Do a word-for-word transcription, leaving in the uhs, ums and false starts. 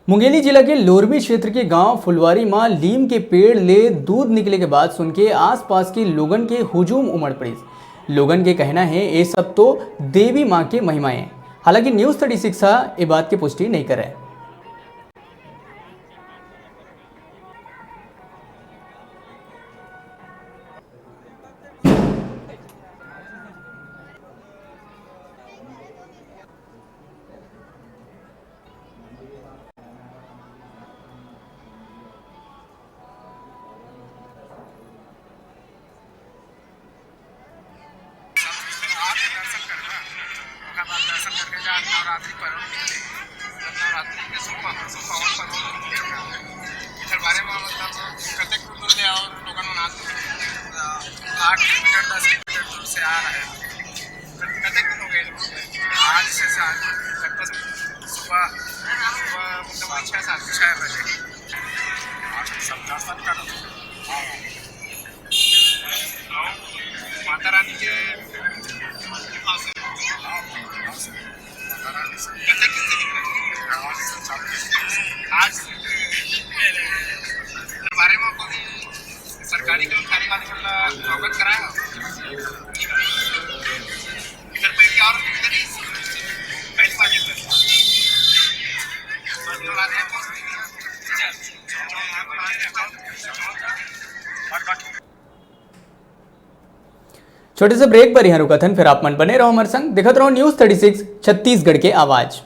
मुंगेली जिला के लोरमी क्षेत्र के गांव फुलवारी म लीम के पेड़ ले दूध निकले के बात सुन के आसपास के लोगन के हुजूम उमड़ पड़िस। लोगन के कहना हे, ये सब तो देवी मां के महिमा हे। हालांकि न्यूज़ थर्टी सिक्स ह ए बात के पुष्टि नइ करय। ओकर बाद दर्शन करके जा, नवरात्रि पर्व निकले। जब नवरात्रि के शुभ, शुभ पावन पर्व निकले, एकर बारे में मतलब कतेक दूर ले और लोगन मन आत, आठ किलोमीटर, दस किलोमीटर दूर से आ रहे हैं। कतेक दिन हो गए? आज से, से आज तक बस सुबह, सुबह मतलब छः, सात, छः बजे। आज सब दर्शन कर, हाँ। माता रानी के कृपा से। माता रानी से। कतेक दिन से निकले? आज से। बारे में कोई सरकारी कर्मचारी वाले मतलब अवगत कराया? इधर पहली और इधर ही पहली बार निकला। छोटे से ब्रेक पर यहाँ रुकत हन, फिर आप मन बने रहो हमर संग, देखत रहो न्यूज़ थर्टी सिक्स छत्तीसगढ़ के आवाज़।